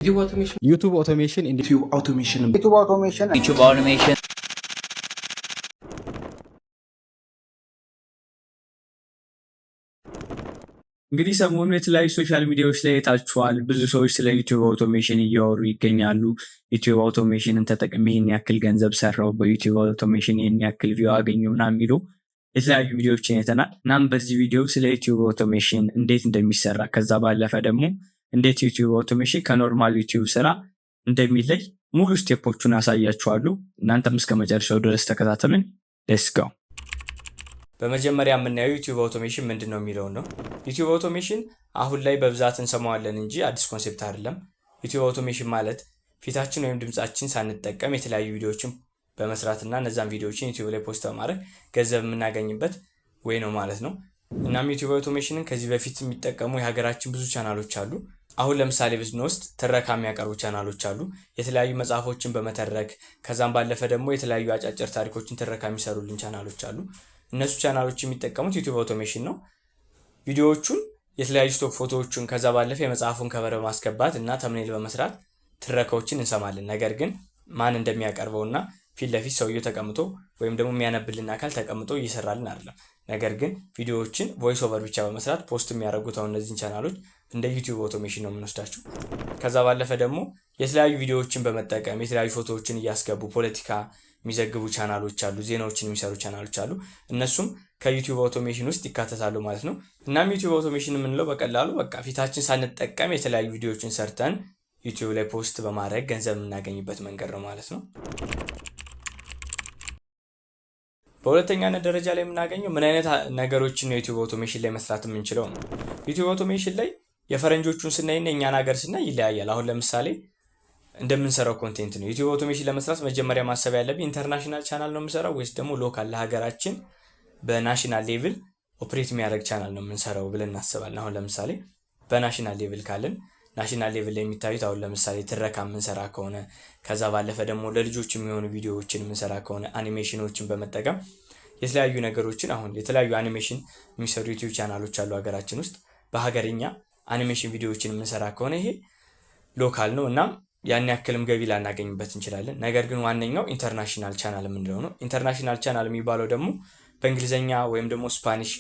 YouTube automation. YouTube automation. YouTube automation. YouTube automation. YouTube automation. እንግዲህ ሰሞኑን የተለያዩ social media ዎች ላይ አይታችኋል። ብዙ ሰዎች ስለ YouTube automation እያወሩ ይገኛሉ። YouTube automation ን ተጠቅሜ ይህን ያክል ገንዘብ ሰራው፣ በ YouTube automation ይህን ያክል view አገኘሁ ምናምን የሚሉ የተለያዩ ቪዲዮዎችን አይተናል። እናም በዚህ ቪዲዮ ስለ YouTube automation እንዴት እንደሚሰራ፣ ከዛ ባለፈ ደግሞ እንዴት YouTube automation ከ normal YouTube ስራ እንደሚለይ ሙሉ step ኦቹን አሳያችኋለሁ። እናንተም እስከ መጨረሻው ድረስ ተከታተሉኝ። Let's go። በመጀመሪያ የምናየው YouTube automation ምንድን ነው የሚለውን ነው። YouTube automation አሁን ላይ በብዛት እንሰማዋለን እንጂ አዲስ concept አይደለም። YouTube automation ማለት ፊታችን ወይም ድምጻችን ሳንጠቀም የተለያዩ ቪዲዮዎችን በመስራትና እነዛን ቪዲዮዎችን YouTube ላይ post በማድረግ ገንዘብ የምናገኝበት way ነው ማለት ነው። እናም YouTube automation ን ከዚህ በፊት የሚጠቀሙ የሀገራችን ብዙ ቻናሎች አሉ። አሁን ለምሳሌ ብንወስድ ትረካ የሚያቀርቡ ቻናሎች አሉ። የተለያዩ መጽሐፎችን በመተረክ፣ ከዛም ባለፈ ደግሞ የተለያዩ አጫጭር ታሪኮችን ትረካ የሚሰሩልን ቻናሎች አሉ። እነሱ ቻናሎች የሚጠቀሙት YouTube automation ነው። ቪዲዮዎቹን፣ የተለያዩ stock ፎቶዎቹን፣ ከዛ ባለፈ የመጽሐፉን cover በማስገባት እና thumbnail በመስራት ትረካዎችን እንሰማለን። ነገር ግን ማን እንደሚያቀርበውና ፊት ለፊት ሰውየው ተቀምጦ ወይም ደግሞ የሚያነብልን አካል ተቀምጦ እየሰራልን አይደለም። ነገር ግን ቪዲዮዎችን voice over ብቻ በመስራት post የሚያደርጉት አሁን እነዚህን ቻናሎች እንደ YouTube automation ነው የምንወስዳቸው። ከዛ ባለፈ ደግሞ የተለያዩ ቪዲዮዎችን በመጠቀም የተለያዩ ፎቶዎችን እያስገቡ ፖለቲካ የሚዘግቡ ቻናሎች አሉ፣ ዜናዎችን የሚሰሩ ቻናሎች አሉ። እነሱም ከ YouTube automation ውስጥ ይካተታሉ ማለት ነው። እናም YouTube automation የምንለው በቀላሉ በቃ ፊታችን ሳንጠቀም የተለያዩ ቪዲዮዎችን ሰርተን YouTube ላይ post በማድረግ ገንዘብ የምናገኝበት መንገድ ነው ማለት ነው። በሁለተኛነት ደረጃ ላይ የምናገኘው ምን አይነት ነገሮችን ነው YouTube automation ላይ መስራት የምንችለው ነው። YouTube automation ላይ የፈረንጆቹን ስናይና የእኛን ሀገር ስናይ ይለያያል። አሁን ለምሳሌ እንደምንሰራው content ነው። YouTube automation ለመስራት መጀመሪያ ማሰብ ያለብኝ international channel ነው የምሰራው ወይስ ደግሞ local ለሀገራችን በ national level operate የሚያደርግ ቻናል ነው የምንሰራው ብለን እናስባለን። አሁን ለምሳሌ በ national level ካልን national level ላይ የሚታዩት አሁን ለምሳሌ ትረካ የምንሰራ ከሆነ፣ ከዛ ባለፈ ደግሞ ለልጆች የሚሆኑ ቪዲዮዎችን የምንሰራ ከሆነ፣ አኒሜሽኖችን በመጠቀም የተለያዩ ነገሮችን፣ አሁን የተለያዩ አኒሜሽን የሚሰሩ YouTube ቻናሎች አሉ ሀገራችን ውስጥ፣ በሀገርኛ አኒሜሽን ቪዲዮዎችን የምንሰራ ከሆነ ይሄ local ነው እና ያን ያክልም ገቢ ላናገኝበት እንችላለን። ነገር ግን ዋነኛው international channel የምንለው ነው። International channel የሚባለው ደግሞ በእንግሊዝኛ ወይም ደግሞ Spanish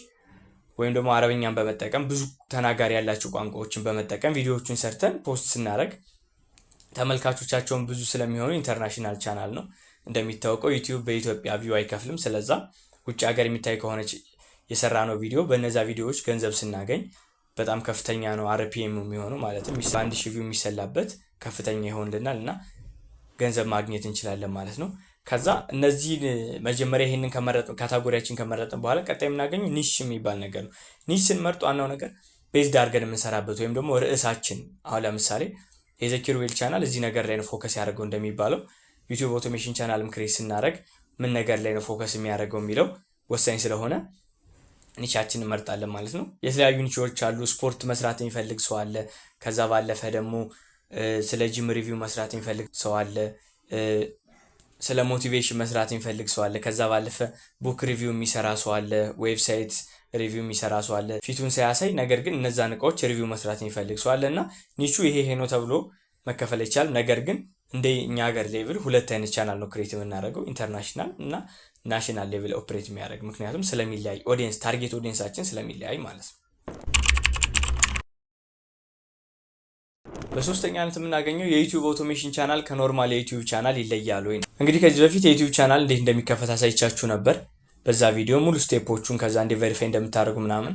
ወይም ደግሞ አረብኛን በመጠቀም፣ ብዙ ተናጋሪ ያላቸው ቋንቋዎችን በመጠቀም ቪዲዮዎችን ሰርተን post ስናደርግ ተመልካቾቻቸውን ብዙ ስለሚሆኑ international channel ነው። እንደሚታወቀው YouTube በኢትዮጵያ view አይከፍልም። ስለዛ ውጭ ሀገር የሚታይ ከሆነ የሰራነው ቪዲዮ በእነዛ ቪዲዮዎች ገንዘብ ስናገኝ በጣም ከፍተኛ ነው RPM የሚሆነው፣ ማለትም በ1,000 view የሚሰላበት ከፍተኛ ይሆንልናል እና ገንዘብ ማግኘት እንችላለን ማለት ነው። ከዛ እነዚህን መጀመሪያ ይህንን ከመረጥን፣ category ያችን ከመረጥን በኋላ ቀጣይ የምናገኘው niche የሚባል ነገር ነው። Niche ስንመርጥ ዋናው ነገር based አድርገን የምንሰራበት ወይም ደግሞ ርዕሳችን፣ አሁን ለምሳሌ የዘኪሩቤል ቻናል እዚህ ነገር ላይ ነው focus ያደርገው እንደሚባለው YouTube automation channel ም create ስናደርግ ምን ነገር ላይ ነው focus የሚያደርገው የሚለው ወሳኝ ስለሆነ niche ኣችን እንመርጣለን ማለት ነው። የተለያዩ niche ዎች አሉ። ስፖርት መስራት የሚፈልግ ሰው አለ። ከዛ ባለፈ ደግሞ ስለ gym review መስራት የሚፈልግ ሰው አለ። ስለ motivation መስራት የሚፈልግ ሰው አለ። ከዛ ባለፈ book review የሚሰራ ሰው አለ። Website review የሚሰራ ሰው አለ። ፊቱን ሳያሳይ ነገር ግን እነዛን እቃዎች review መስራት የሚፈልግ ሰው አለ እና ኒቹ ይሄ ይሄ ነው ተብሎ መከፈል አይቻልም። ነገር ግን እንደ እኛ ሀገር level ሁለት አይነት ቻናል ነው create የምናደርገው፣ international እና national level operate የሚያደርግ፣ ምክንያቱም ስለሚለያይ audience፣ target audience ኣችን ስለሚለያይ ማለት ነው። በሶስተኛነት የምናገኘው የ YouTube automation channel ከ normal የ YouTube channel ይለያል ወይ ነው። እንግዲህ ከዚህ በፊት የ YouTube channel እንዴት እንደሚከፈት አሳይቻችሁ ነበር። በዛ ቪዲዮ ሙሉ step ኦቹን ከዛ እንዴት verify እንደምታደርጉ ምናምን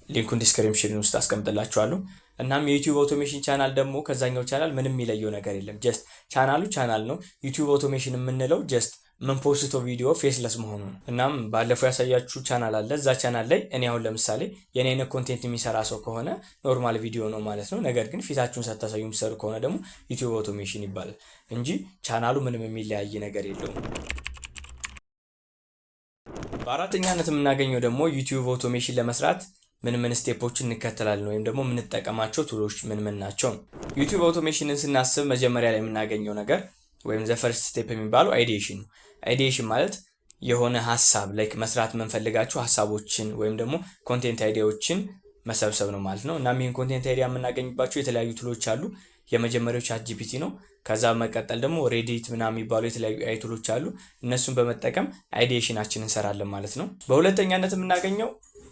link ኡን description ውስጥ አስቀምጥላችኋለሁ። እናም የ YouTube automation channel ደግሞ ከዛኛው ቻናል ምንም የሚለየው ነገር የለም። Just channel ኡ channel ነው። YouTube automation የምንለው just ምን post ተው ቪዲዮ faceless መሆኑ ነው። እናም ባለፈው ያሳየኋችሁ ቻናል አለ። እዛ ቻናል ላይ እኔ አሁን ለምሳሌ የኔ አይነት content የሚሰራ ሰው ከሆነ normal ቪዲዮ ነው ማለት ነው። ነገር ግን ፊታችሁን ሳታሳዩ የሚሰሩ ከሆነ ደግሞ YouTube automation ይባላል እንጂ ቻናሉ ምንም የሚለያይ ነገር የለውም። በአራተኛነት የምናገኘው ደግሞ YouTube automation ለመስራት ምን ምን step ኦችን እንከተላለን ወይም ደግሞ የምንጠቀማቸው tool ኦች ምን ምን ናቸው። YouTube automation ን ስናስብ መጀመሪያ ላይ የምናገኘው ነገር ወይም the first step የሚባለው ideation ነው። Ideation ማለት የሆነ ሀሳብ፣ like መስራት የምንፈልጋቸው ሀሳቦችን ወይም ደግሞ content idea ዎችን መሰብሰብ ነው ማለት ነው። እናም ይህን content idea የምናገኝባቸው የተለያዩ tool ኦች አሉ። የመጀመሪያው ChatGPT ነው። ከዛ መቀጠል ደግሞ Reddit ምናምን የሚባሉ የተለያዩ AI tool ኦች አሉ። እነሱን በመጠቀም ideation ኣችን እንሰራለን ማለት ነው። በሁለተኛነት የምናገኘው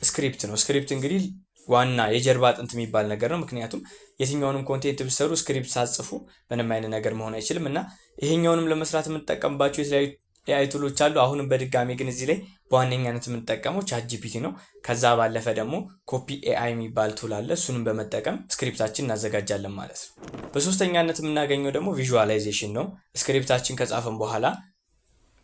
script ነው። Script እንግዲህ ዋና የጀርባ አጥንት የሚባል ነገር ነው። ምክንያቱም የትኛውንም content ብትሰሩ script ሳትጽፉ ምንም አይነት ነገር መሆን አይችልም እና ይሄኛውንም ለመስራት የምንጠቀምባቸው የተለያዩ AI tool ኦች አሉ። አሁንም በድጋሚ ግን እዚህ ላይ በዋነኛነት የምንጠቀመው ChatGPT ነው። ከዛ ባለፈ ደግሞ Copy AI የሚባል tool አለ። እሱንም በመጠቀም script ኣችን እናዘጋጃለን ማለት ነው። በሶስተኛነት የምናገኘው ደግሞ visualization ነው። Script ኣችን ከጻፈን በኋላ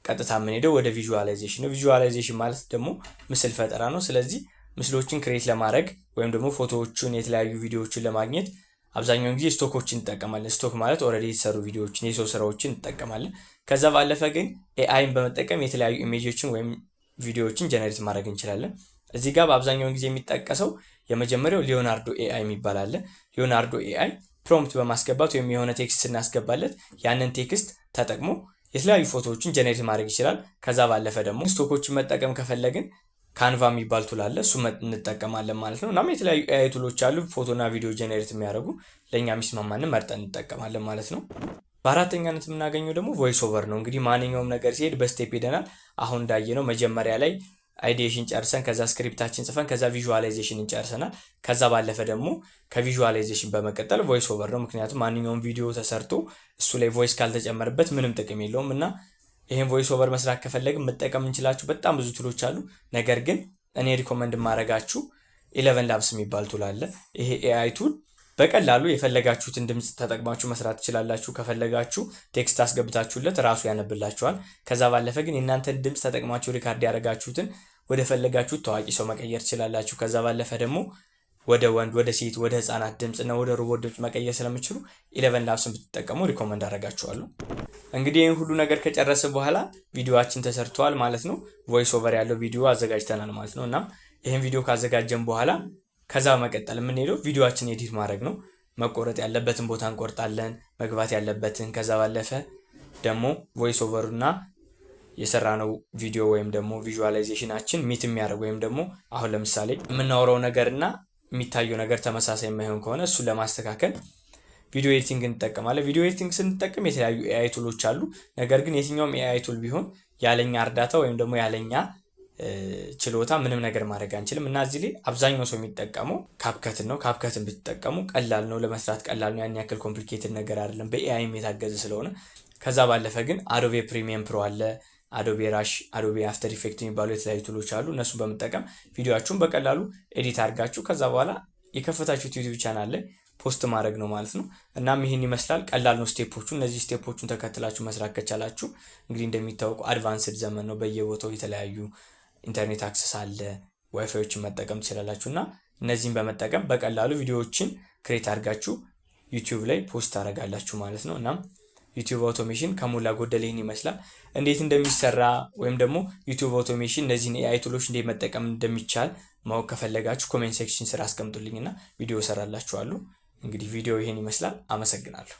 ቀጥታ የምንሄደው ወደ visualization ነው። Visualization ማለት ደግሞ ምስል ፈጠራ ነው። ስለዚህ ምስሎችን create ለማድረግ ወይም ደግሞ ፎቶዎችን፣ የተለያዩ ቪዲዮዎችን ለማግኘት አብዛኛውን ጊዜ stock ኦችን እንጠቀማለን። Stock ማለት already የተሰሩ ቪዲዮዎችን፣ የሰው ስራዎችን እንጠቀማለን። ከዛ ባለፈ ግን AI ን በመጠቀም የተለያዩ image ኦችን ወይም ቪዲዮዎችን generate ማድረግ እንችላለን። እዚህ ጋር በአብዛኛውን ጊዜ የሚጠቀሰው የመጀመሪያው Leonardo AI የሚባል አለ። Leonardo AI prompt በማስገባት ወይም የሆነ text ስናስገባለት ያንን text ተጠቅሞ የተለያዩ ፎቶዎችን generate ማድረግ ይችላል። ከዛ ባለፈ ደግሞ stock ኦችን መጠቀም ከፈለግን Canva የሚባል tool አለ። እሱ እንጠቀማለን ማለት ነው። እናም የተለያዩ AI tool ኦች አሉ፣ ፎቶና ቪዲዮ generate የሚያደርጉ፣ ለእኛ የሚስማማንን መርጠን እንጠቀማለን ማለት ነው። በአራተኛነት የምናገኘው ደግሞ voice over ነው። እንግዲህ ማንኛውም ነገር ሲሄድ በ step ሄደናል። አሁን እንዳየነው መጀመሪያ ላይ ideation ጨርሰን፣ ከዛ script ኣችን ጽፈን፣ ከዛ visualization እንጨርሰናል። ከዛ ባለፈ ደግሞ ከ visualization በመቀጠል voice over ነው። ምክንያቱም ማንኛውም ቪዲዮ ተሰርቶ እሱ ላይ voice ካልተጨመረበት ምንም ጥቅም የለውም እና ይህን voice over መስራት ከፈለግን መጠቀም እንችላችሁ በጣም ብዙ tool ኦች አሉ። ነገር ግን እኔ recommend የማደርጋችሁ ElevenLabs የሚባል tool አለ። ይሄ AI tool በቀላሉ የፈለጋችሁትን ድምፅ ተጠቅማችሁ መስራት ትችላላችሁ። ከፈለጋችሁ text አስገብታችሁለት ራሱ ያነብላችኋል። ከዛ ባለፈ ግን የእናንተን ድምፅ ተጠቅማችሁ record ያደረጋችሁትን ወደ ፈለጋችሁት ታዋቂ ሰው መቀየር ትችላላችሁ። ከዛ ባለፈ ደግሞ ወደ ወንድ፣ ወደ ሴት፣ ወደ ህፃናት ድምፅ እና ወደ ሮቦት ድምፅ መቀየር ስለምችሉ ElevenLabs ን ብትጠቀሙ recommend አደርጋችኋለሁ። እንግዲህ ይህን ሁሉ ነገር ከጨረስን በኋላ ቪዲዮአችን ተሰርቷል ማለት ነው። Voice over ያለው ቪዲዮ አዘጋጅተናል ማለት ነው። እና ይህን ቪዲዮ ካዘጋጀን በኋላ ከዛ በመቀጠል የምንሄደው ቪዲዮአችን edit ማድረግ ነው። መቆረጥ ያለበትን ቦታ እንቆርጣለን፣ መግባት ያለበትን። ከዛ ባለፈ ደግሞ voice over ኡ እና የሰራነው ቪዲዮ ወይም ደግሞ visualization ኣችን meet የሚያደርግ ወይም ደግሞ አሁን ለምሳሌ የምናወራው ነገር እና የሚታየው ነገር ተመሳሳይ የማይሆን ከሆነ እሱን ለማስተካከል video editing እንጠቀማለን። Video editing ስንጠቀም የተለያዩ AI tool ኦች አሉ። ነገር ግን የትኛውም AI tool ቢሆን ያለኛ እርዳታ ወይም ደግሞ ያለኛ ችሎታ ምንም ነገር ማድረግ አንችልም እና እዚህ ላይ አብዛኛው ሰው የሚጠቀመው CapCut ን ነው። CapCut ን ብትጠቀሙ ቀላል ነው፣ ለመስራት ቀላል ነው። ያን ያክል complicated ነገር አይደለም፣ በ AI ም የታገዘ ስለሆነ። ከዛ ባለፈ ግን Adobe Premiere Pro አለ፣ Adobe Rush፣ Adobe After Effect የሚባሉ የተለያዩ tool ኦች አሉ። እነሱን በመጠቀም ቪዲዮአችሁን በቀላሉ edit አድርጋችሁ ከዛ በኋላ የከፈታችሁት YouTube channel ላይ post ማድረግ ነው ማለት ነው። እናም ይህን ይመስላል። ቀላል ነው step ኦቹ። እነዚህ step ኦቹን ተከትላችሁ መስራት ከቻላችሁ፣ እንግዲህ እንደሚታወቀው advanced ዘመን ነው። በየቦታው የተለያዩ internet access አለ፣ ዋይፋዮችን መጠቀም ትችላላችሁ እና እነዚህን በመጠቀም በቀላሉ ቪዲዮዎችን create አድርጋችሁ YouTube ላይ post ታደርጋላችሁ ማለት ነው። እናም YouTube automation ከሞላ ጎደል ይህን ይመስላል። እንዴት እንደሚሰራ ወይም ደግሞ YouTube automation እነዚህን AI tool ኦች እንዴት መጠቀም እንደሚቻል ማወቅ ከፈለጋችሁ comment section ስር አስቀምጡልኝና ቪዲዮ እሰራላችኋለሁ። እንግዲህ ቪዲዮ ይህን ይመስላል። አመሰግናለሁ።